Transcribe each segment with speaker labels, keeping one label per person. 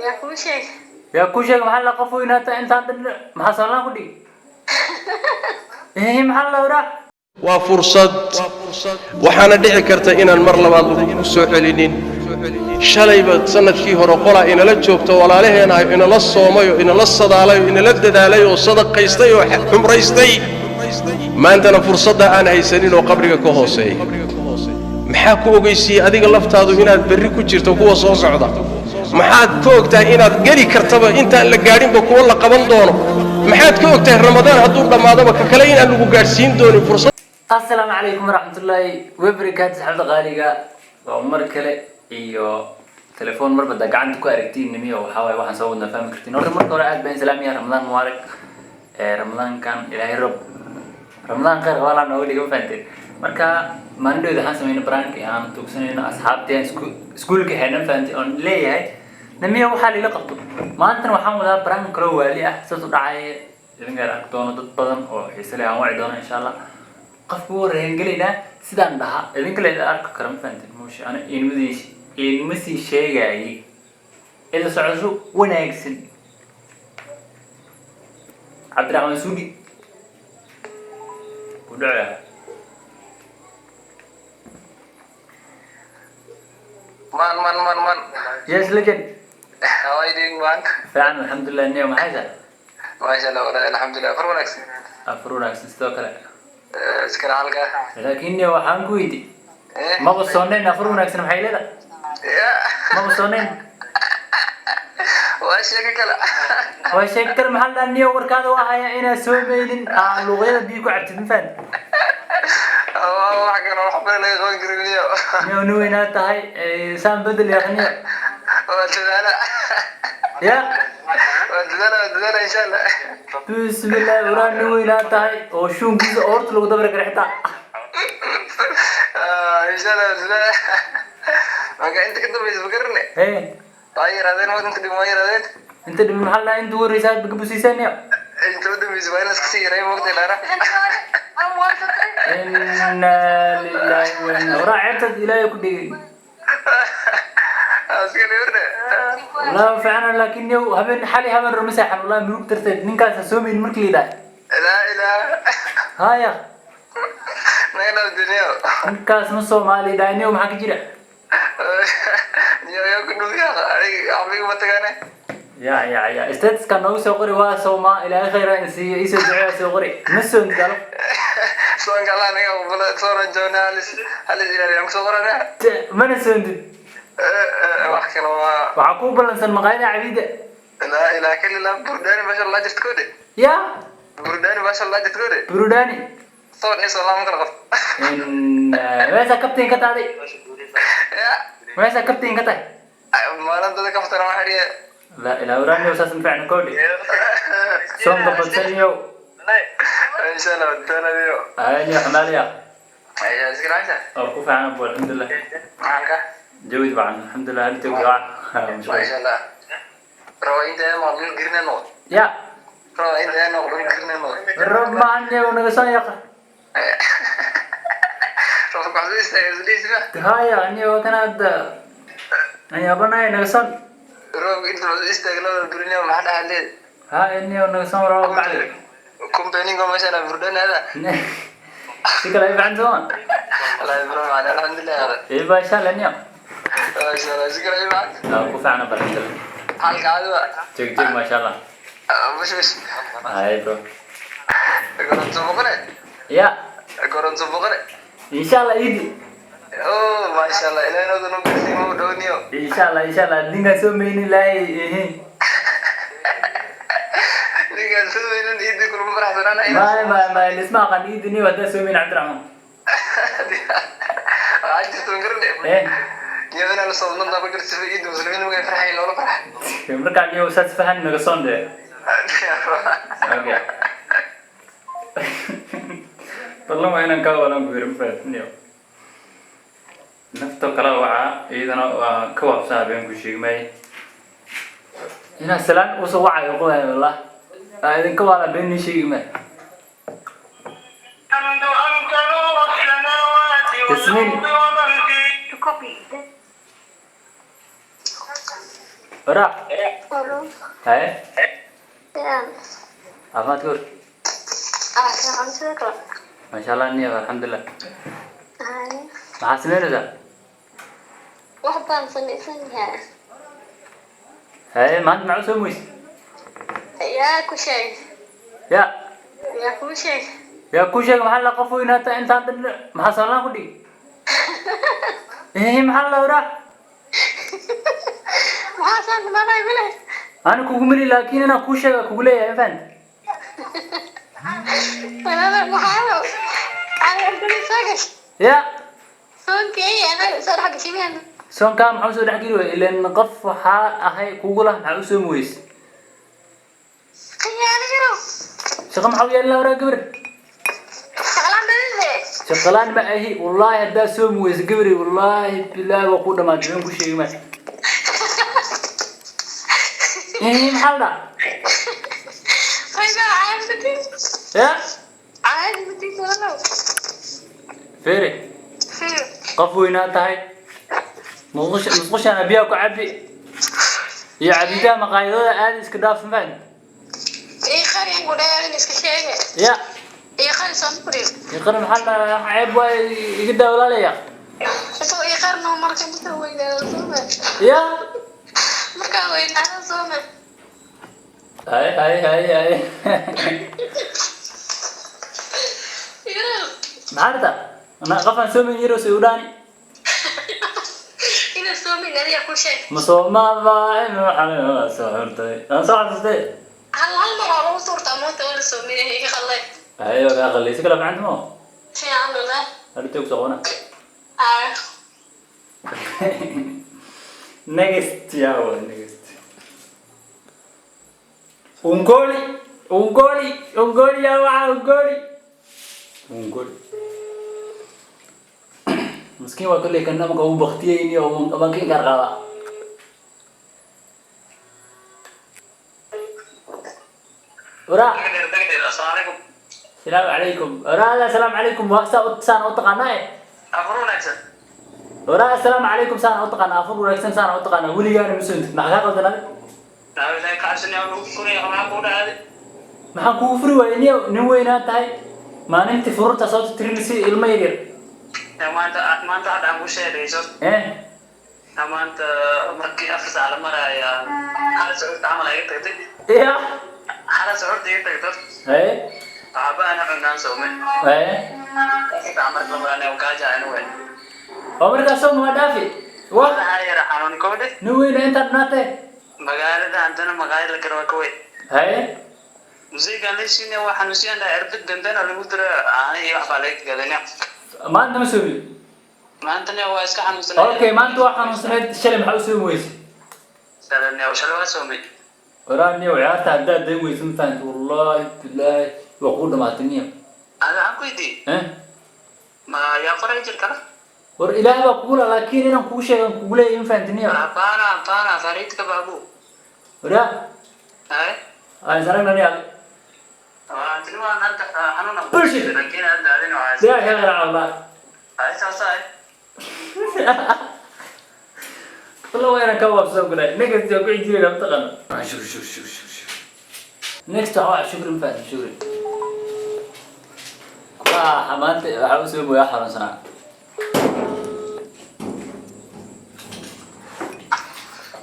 Speaker 1: Yaa kuu sheeg.
Speaker 2: Yaa kuu sheega? Maxaa la qof weynaata intaan dhan maxaa soolaan ku dhigi? Maxaa la oraa?
Speaker 3: Waa fursad, waxaana dhici karta inaan mar labaad lagugu soo celinin. Shalayba sannadkii hore qolaa inala joogto, walaalaheena inala soomay oo inala sadaalay oo inala dadaalay oo sadaqaystay oo xumraystay, maantana fursadda aan haysanin oo qabriga ka hooseeya. Maxaa ku ogeysiiyey adiga laftaadu inaad berri ku jirto kuwa soo socda? Maxaad ka ogtahay inaad geli kartaba intaan la gaadhinba kuwa la qaban doono? Maxaad ka ogtahay Ramadaan hadduu dhammaadaba ka kale inaan lagu gaadhsiin doonin fursad?
Speaker 2: Asalaamu calaykum waraxmatullaahi wabarakaatu. Saxaabta qaaliga, waa mar kale iyo telefoon. Marba da gacanta ku aragtiin nimiyo, waxaa waaye waxaan soo wadnaa fahmi kartiin. Horta marka hore aad baan islaamiya. Ramadaan mubaarak. Ramadaankan Ilaahay rob Ramadaan khayr qabaa nooga dhiga, ma fahanteen? Marka maalindhooda waxaan sameynay prank aan tuugsanayno asxaabtii aan iskuulka hayna, ma fahanteen? Oon leeyahay namiya waxaa lila qabto. Maantana waxaan wadaa prank kaloo waali ah, saas u dhacay. Idinkaan arki doono dad badan oo xiise leh aan waci doono, insha Allah. Qofka ugu horreeyaan gelaynaa sidaan dhaha idinka la arki kara, ma fahanteen? Muusha ana inmadii inma sii sheegayay ila socosho wanaagsan. Cabdiraxmaan Suudi ku dhacaya.
Speaker 4: Man, man, man, man.
Speaker 2: Yes, legend.
Speaker 4: How are you doing, man?
Speaker 2: Fiican, alxamdulilah. Niyo, maxay tahay?
Speaker 4: Masha Allah, walahi, alxamdulilah. Afar wanaagsan.
Speaker 2: Afar wanaagsan sidoo kale.
Speaker 4: Iskala halka.
Speaker 2: Laakiin niyo, waxaan ku weydi
Speaker 4: Eh?
Speaker 2: Maba soonayn. Afar wanaagsan maxay leedahay?
Speaker 4: Yeah.
Speaker 2: Maba soonayn.
Speaker 4: Waa sheeko kale.
Speaker 2: Waa sheeg kale. Maxaa la dhahaa niyo, warkaada waa haya inaad soomaynin, aa luuqyada biyo ku cabtid, ma fahanti?
Speaker 4: Waa wax kale, wax badan laga qaban karin niyo.
Speaker 2: Niyo, nin weynaa tahay, saan bedel yaa niyo.
Speaker 4: Waa dadaala.
Speaker 2: Ya.
Speaker 4: Waa dadaala, waa dadaala, insha Allah.
Speaker 2: Bismillah, waraa nin weynaa tahay oo shuunkiisa oorta lagu dabri kara xitaa.
Speaker 4: Ah, insha Allah, waa dadaala. Marka inta ka dambaysa ma garane. Waa yaraadeen, wadanka dib waa yaraadeen.
Speaker 2: Inta dhimin maxaa la dhahaa, inta ugu horreysa aad gabusiisaan niyo.
Speaker 4: Inta u dambaysa waa in la iska sii yareeyo, moogtay dhaara.
Speaker 2: Inna lillahi wa inna, waraa ceebtaad Ilaahay ku dhigay.
Speaker 4: Iska dhibirne.
Speaker 2: Wallahi fiican, laakiin niyo, habeen xali habeen ruma seexan wallahi, murug darteed ninkaas ha soomayn markii la yidhaah.
Speaker 4: Laa ilaaha.
Speaker 2: Haya.
Speaker 4: Naga dhaaf duniyo.
Speaker 2: Ninkaas ma Soomaali dhahay niyo, maxaa ka jira?
Speaker 4: Niyo, yaa ku dhufiya adiga, waxba ma tagaane.
Speaker 2: Ya ya ya, statuska noogu soo qori waa soomaa, Ilaahay khayra in siiyo, iisoo duceeya soo qori, ma soon galo.
Speaker 4: Soonka Allah naga aqbalo, soonan joogna, halis halis ilaaliyo aan kusoo qorana.
Speaker 2: Mana soondid.
Speaker 4: Wax kale waa.
Speaker 2: Waxaa kuu ballansan maqaayada Cabiida.
Speaker 4: Laa ilaha illa Allah, Burdaani masha Allah jirta kode.
Speaker 2: Ya.
Speaker 4: Burdaani masha Allah jirta kode.
Speaker 2: Burudani.
Speaker 4: Soon iyo soon lama kala qabto.
Speaker 2: In meesha kabtiin ka taaday.
Speaker 4: Ya.
Speaker 2: Meesha kabtiin ka tahay.
Speaker 4: Maalintada kaftana waxa dhiye.
Speaker 2: La ilaa waraani saas ma fiicna koodhi, soonka badsaniyo.
Speaker 4: Insha Allah dalayo.
Speaker 2: Ayni xamaaliya.
Speaker 4: Ayaa iska raacaysa.
Speaker 2: Oo ku fiican abu, alxamdulilah.
Speaker 4: Maxalka?
Speaker 2: Jawi wacan, alxamdulilah, inta gacan.
Speaker 4: Masha Allah. Rawa inta ma dhul girna no.
Speaker 2: Ya.
Speaker 4: Rawa inta no dhul girna no.
Speaker 2: Roob mahan naga soo yaqa.
Speaker 4: Rawa ku xasuusta isdiisna.
Speaker 2: Haya niyo, kana hadda ayaabanahay naga son.
Speaker 4: Roob inta istaag labada durinyo maxaa dhaxaleed?
Speaker 2: Ha niyo, naga son roob bacdi.
Speaker 4: Company ko masha Allah Burdaani hada.
Speaker 2: Si kale ay fiican sooma?
Speaker 4: Allah bro, macna alxamdulillah.
Speaker 2: Iba insha Allah niyo.
Speaker 4: Masha Allah, iska raacay.
Speaker 2: Aa, ku fiican alxamdulilah.
Speaker 4: Halka caadi waa.
Speaker 2: Jeg jeg, masha Allah.
Speaker 4: Bush bush.
Speaker 2: Hay bro.
Speaker 4: Koronto boqore.
Speaker 2: Ya.
Speaker 4: Koronto boqore.
Speaker 2: Insha Allah idi.
Speaker 4: Oh, masha Allah, ilaahay noo dano gaarsiin ma dhowniyo.
Speaker 2: Insha Allah, insha Allah, ninkaan soo maynin lahay.
Speaker 4: Ninkaan soo weynan iidi kulma faraxsanaana.
Speaker 2: May may may, lisma aqaan idi niyo haddaan soo maynin, Cabdiraxmaan.
Speaker 4: Waxaa jirta ma garane. Niyo inaa la soobnanta ku jirta sifa iidi muslimiin markay farxayn loola farxa.
Speaker 2: Markaa niyo saas fahan naga soon dee. Okay, ballan waa inaan kaa walan ku yiri, ma fahantin niyo. Nafto kala wacaa, iyadana waa ka waabsan, habeen ku sheegmay inaa salaan usoo wacayo qodayo. Wallah aa idinka waala, been nii sheegi may. Yasmin.
Speaker 1: To copy this.
Speaker 2: Waraa.
Speaker 1: Alo.
Speaker 2: Haye.
Speaker 1: Yaan.
Speaker 2: Caafimaadka war.
Speaker 1: Ah, fiican sidoo kale.
Speaker 2: Maasha Allah, niyo alxamdulilah.
Speaker 1: Haye.
Speaker 2: Maxaa samaynaysaa?
Speaker 1: Wax baan samaysan yahay.
Speaker 2: Haye, maanta maxaa u soo moyse?
Speaker 1: Yaa ku sheeg.
Speaker 2: Ya.
Speaker 1: Yaa kuu sheeg.
Speaker 2: Yaa ku sheeg, maxaa la qof weynaata intaan dhan maxaa soolaan ku dhigi? Eh, maxaa la waraa?
Speaker 1: Maxaa saan imaanay bile?
Speaker 2: Ani kugu mili, laakiin inaan kuu sheega kugu leeyahay, ma fahanti?
Speaker 1: Walaalo, maxaa aan ardada soo gashay?
Speaker 2: Ya.
Speaker 1: Soonkii anaga soo dhex gashay miyaa?
Speaker 2: Soonkaa maxaa usoo dhex geli waay? Ileen qof waxaa ahay kugu lah, maxaa usoo moyse?
Speaker 1: Khiyaano yarow.
Speaker 2: Shaqo maxaa u yeelin waraa, gabar?
Speaker 1: Shaqalaan badide.
Speaker 2: Shaqalaan ma ahi, wallaahi haddaa soo moyse gabari, wallaahi bilaahi waa ku dhamaatay, been ku sheegi maayo. Eh, maxaa la dhahaa?
Speaker 1: Qayba caadi matiin.
Speaker 2: Ya.
Speaker 1: Caadi matiin, walaalo.
Speaker 2: Feere. Qof weynaa tahay, musqusha musqushaana biyaha ku cabi iyo cabidaha maqaayadada aada iska dhaaf, ma fahanti?
Speaker 1: Ii qari aan ku dhahay iska sheege.
Speaker 2: Ya.
Speaker 1: Ii qari soon kurin.
Speaker 2: Iqra, maxaa la dhahaa, ceeb waay, iga daa walaalaya.
Speaker 1: Isoo ii qarno marka weynaado sooma.
Speaker 2: Ya.
Speaker 1: Markaa weynaado sooma.
Speaker 2: Hay hay hay hay.
Speaker 1: Yarow.
Speaker 2: Maxaa rabtaa? Ana qofaan soomayn yaro si u dhaani.
Speaker 1: Inaad soomin adiga ku sheeg.
Speaker 2: Ma soomaba waxaa soo xurtay aan soo xasustay.
Speaker 1: Hal hal mar oo lagu suurtaa moota wala soominay iga qalay.
Speaker 2: Hayo, kaa qalay si kala ficanta mo.
Speaker 1: Fiican wallah.
Speaker 2: Hadhowtay ku soo qabana.
Speaker 1: Ah.
Speaker 2: Next, yawa next. Ungoli, ungoli, ungoli, yawa ungoli, ungoli. Miskiin waa kolley kan marka uu baktiyeyni oo baan ka inkaar qaadaa. Waraa.
Speaker 4: Asalaamu calaykum.
Speaker 2: Salaamu calaykum. Waraa, asalaamu calaykum. Waa saa saan u taqaanaa eh.
Speaker 4: Afur wanaagsan.
Speaker 2: Waraa, asalaamu calaykum saan u taqaanaa, afur wanaagsan saan u taqaanaa, weligaana ma soontid, maxaa kaa qaldan adiga?
Speaker 4: Ilaahay ka cabsanaya lagu furaya, maxaa kuu dhacday?
Speaker 2: Maxaan kugu furi waayay? Niyo nin weynaa tahay, maalintii fururta soo tirin si ilmo yar yar.
Speaker 4: Maanta maanta hadda aan ku sheegayso.
Speaker 2: Eh.
Speaker 4: Maanta markii 4 saac la maraya, hal suxuurta camal iga tagtay.
Speaker 2: Ya.
Speaker 4: Hal suxuurta iga tagtay.
Speaker 2: Haye.
Speaker 4: Waxba ana cunaan soome.
Speaker 2: Haye.
Speaker 4: 4 saac marka la maraya gaaja anu weyn.
Speaker 2: Oo markaa soonka waa dhaafi wa.
Speaker 4: Waxaa yara xanuun kowdhe.
Speaker 2: Nin weyna intaad dhanaatay.
Speaker 4: Magaalada haddana maqaayad la karo waa ka weyn.
Speaker 2: Haye.
Speaker 4: Musiigaan la siinaya waa xanuunsiyan dhahay, irbid dambena lagu dira, caano iyo wax baa laga gadanaya.
Speaker 2: Maanta ma soomi?
Speaker 4: Maantana waa iska xanuunsanaya.
Speaker 2: Okay, maanta waa xanuunsanayd, shalay maxaa u soomi weyse?
Speaker 4: Shalay waa soomay.
Speaker 2: Waraa niyo, ciyaarta haddaad dayn weyso, ma fahanti, wallaahi bilaahi waa kugu dhamaatay niyo.
Speaker 4: Ada waxaan ku weydiiyey.
Speaker 2: Eh.
Speaker 4: Ma yaa qoray jir kala?
Speaker 2: War ilaah baa kugu la, laakiin inaan kugu sheegan kugu leeyahay, ma fahanti niyo.
Speaker 4: Hapana, hapana, Faridka babu.
Speaker 2: Waraa.
Speaker 4: Ay.
Speaker 2: Aan is aragna niyo.
Speaker 4: Waa tilmaan hadda xanuun.
Speaker 2: Bullshit.
Speaker 4: Laakiin hadda adina waa.
Speaker 2: Sidaa ka qaraac wallah.
Speaker 4: Ay saasay.
Speaker 2: والله وين كواب سوق لا next ku xijirina mataqaana. Shukri, shukri, shukri, shukri. Next waxaa shukri, ma fahanti shukri waa maanta waxaa u soo mooyaa xanuunsanaa.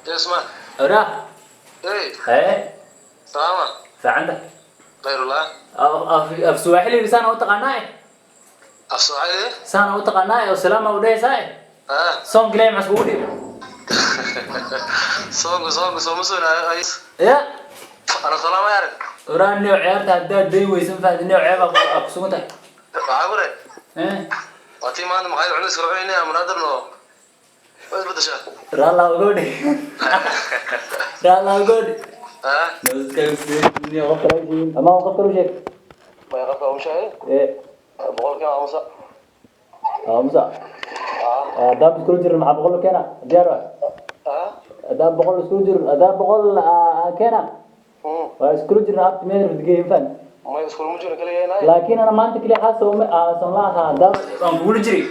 Speaker 4: Yes man.
Speaker 2: Ora.
Speaker 4: Hey.
Speaker 2: Hee.
Speaker 4: Salaama.
Speaker 2: Fiicanta.
Speaker 4: Khayrullah.
Speaker 2: Af suwaaxiliga saana u taqaanaa eh?
Speaker 4: Af Soomaali?
Speaker 2: Saana u taqaanaa eh oo salaama u dhehaysaa eh.
Speaker 4: Ah.
Speaker 2: Soonka ilaahay maxaa iskugu dhiib?
Speaker 4: Soonka soonka sooma soo ay.
Speaker 2: Ya.
Speaker 4: Ana salaama yaar.
Speaker 2: Oraa niyo, ciyaarta haddaad dayn weyso, ma fahanti niyo, ceeb aa ku sugan tahay.
Speaker 4: Waxaa ku leh.
Speaker 2: Eh.
Speaker 4: Waa tii maanta maqaayad cunno iskala cunayna munaadarno. Waa isbedeshaa.
Speaker 2: Raallah ugoodhi, raallah ugoodhi.
Speaker 4: Ah.
Speaker 2: Niyo, qof kale u sheegin ama qof kale u sheeg.
Speaker 4: Ma qofka u sheegay?
Speaker 2: Eh.
Speaker 4: Boqolkiiba aamusa.
Speaker 2: Aamusa.
Speaker 4: Ah.
Speaker 2: Haddaan iskula jirin maxaa 100 keena diyaar waa.
Speaker 4: Ah.
Speaker 2: Haddaan 100 iskula jirin, haddaan 100 keena. Waa iskula jirna abti meel nabadgeeyo, ma fahanti?
Speaker 4: Ma iskula jiro kaliya.
Speaker 2: Laakiin ana maanta keliya xaas soome soon la ahaa, haddaan waan kugula jiray.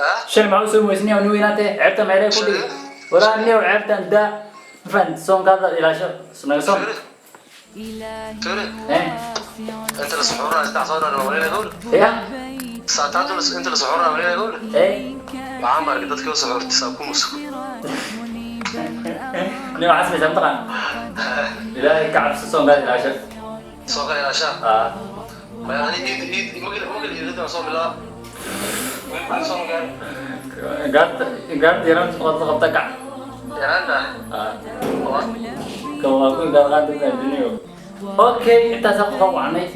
Speaker 4: Ah.
Speaker 2: Shalay maxaa usoo moysniya nin weynaatee, ceebta meelay ku dhigi. Waraa niyow, ceebtan daa. Ma fahanti? Soonkaada ilaasho, naga soon.
Speaker 4: Fiiri.
Speaker 2: Eh.
Speaker 4: Inta la suxuuraa 3 soo dhan wareegay gool.
Speaker 2: Ya.
Speaker 4: Saataatu inta la suxuuraa wareegay gool.
Speaker 2: Eh.
Speaker 4: Waxaan baarkay dadkii u suxuurtay saa ku musuq.
Speaker 2: Nin waxaa samaysaa mataqaan, Ilaahay ka cabso, soonkaada ilaasho.
Speaker 4: Soo kale ilaashaa.
Speaker 2: Ah.
Speaker 4: Maya, ani iid iid magil magil iidada soo bilaab. Weli soo gaar.
Speaker 2: Gaarta gaarta yaraan qabta qabta kac.
Speaker 4: Yaraanta.
Speaker 2: Ah. Kan waa ku gaar qaadi adduunyo. Okay, intaas aan wacnay.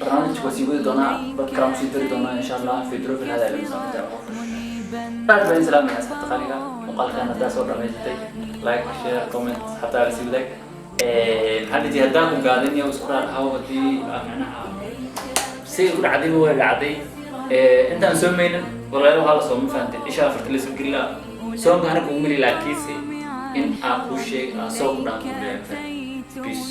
Speaker 2: Barnaamijka waa sii wadi doonaa, dad kale aan kusii dari doonaa insha Allah fi duruuf hada la misan. Aad baan islaamaya asxaabta qaaliga. Muuqaalkan haddaa soo dhamaysatay, like, share, comment, xataa la sii wadaag. Maxaa dhihi, haddaan ku gaadin iyo isku raar hawo, hadii macnaha si u dhacday way dhacday. Intaan soo maynin walaalo, waxaa la soo, ma fahantay, isha afarta la soo gelina soonka hana kugu meli, laakiinse in aan kuu sheeg aan soo ku dhaanto. Peace.